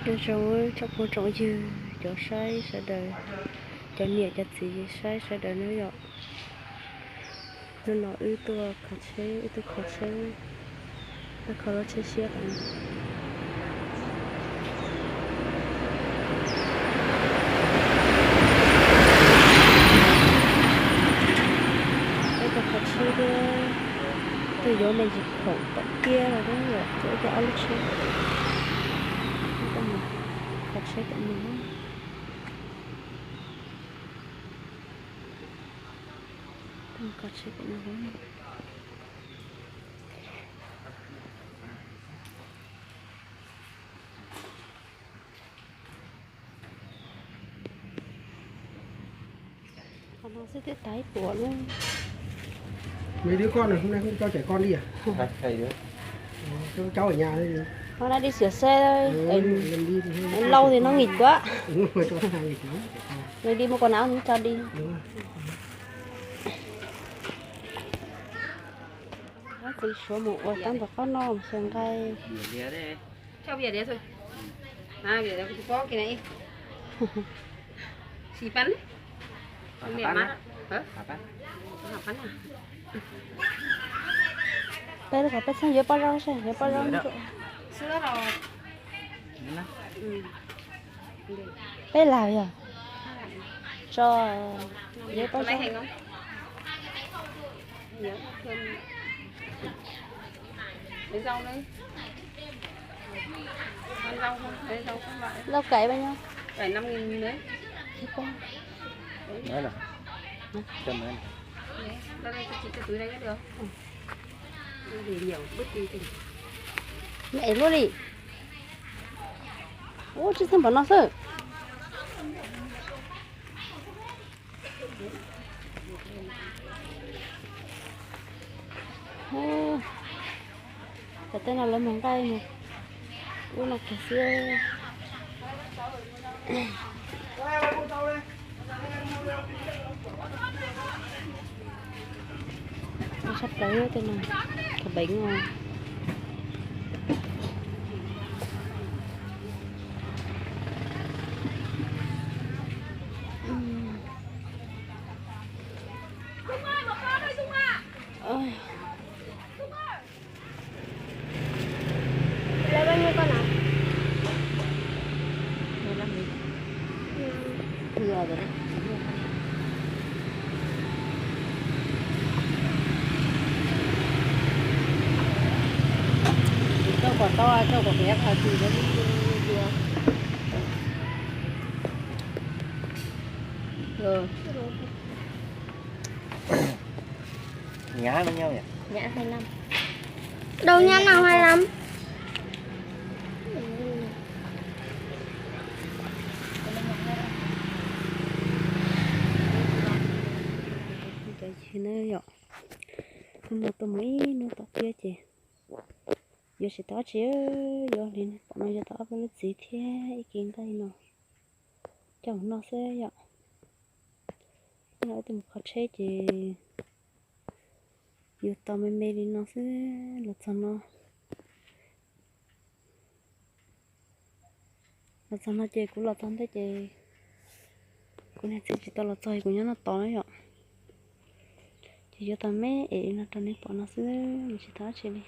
Nyob zoo tsoom phooj tsoom ywg, cov saib sawv daws, cov niam cov txiv saib sawv daws nawb yom. Hnub no wb tuaj kho tsheb, wb tuaj kho tsheb, tuaj kho lub tsheb siab. Wb tuaj kho tsheb thiab, tuaj yuav me ntsis khoom tom tiab los thiab, tuaj ib ob lub tsheb. Kho tsheb tom no. Kho tsheb tom no. Qhov no xwb twb tau ib puas lawm. Mấy đứa con này hôm nay không cho trẻ con đi à? Cho các cháu ở nhà thôi. Hôm nay đi sửa xe thôi. Lâu thì nó nghịch quá. Đúng rồi, cho nó nghịch lắm, trẻ con. Rồi đi mua quần áo nó cho đi. Đúng rồi. Txiv Suav mus ua tab tom qab no xyaw nqaij. Peb los peb txhob yuav poj zaub, yuav poj zaub. Peb lawm yog tso, yuav poj zaub. Rau caiv bao nhiêu? Caiv năm nghìn đấy. Thế con. Đấy là cho mấy này. Đấy, ra đây cho chị cái túi này cũng được. Ừ. Để nhiều bớt đi thì. Mẹ luôn đi. Ua tsis txhob npaum no xwb. Cov tej no lawv mus nqaij mus ub no kiag xwb. Sab plaws tej no, khav beev os. Lấy bao nhiêu con ạ? Mười lăm nghìn. Ừ. Vừa rồi đấy. Rau quả to, rau quả bé, quả gì đó đi vừa. Rồi. Nhã với nhau nhỉ? Nhã hai lăm. Đâu nhã nào hai lăm? Cov yig na yom, hnub no tuaj mus ib hnub tom tiab ces yuav tsis tau dab tsi, yuav li pom no yuav tau ob peb lub txiv thiab ib kis nqaij no coj mus noj xwb yom. Hnub no wb tuaj mus kho tsheb ces yuav tau me me li no xwb. Los txog no, los txog no ces kuv los txog ntej ces kuv niag txiv tsis tau los txog, kuv nyob noj tod na yom. Ces yuav tau me es no rau nej pom no xwb, tsis tau dab tsi li.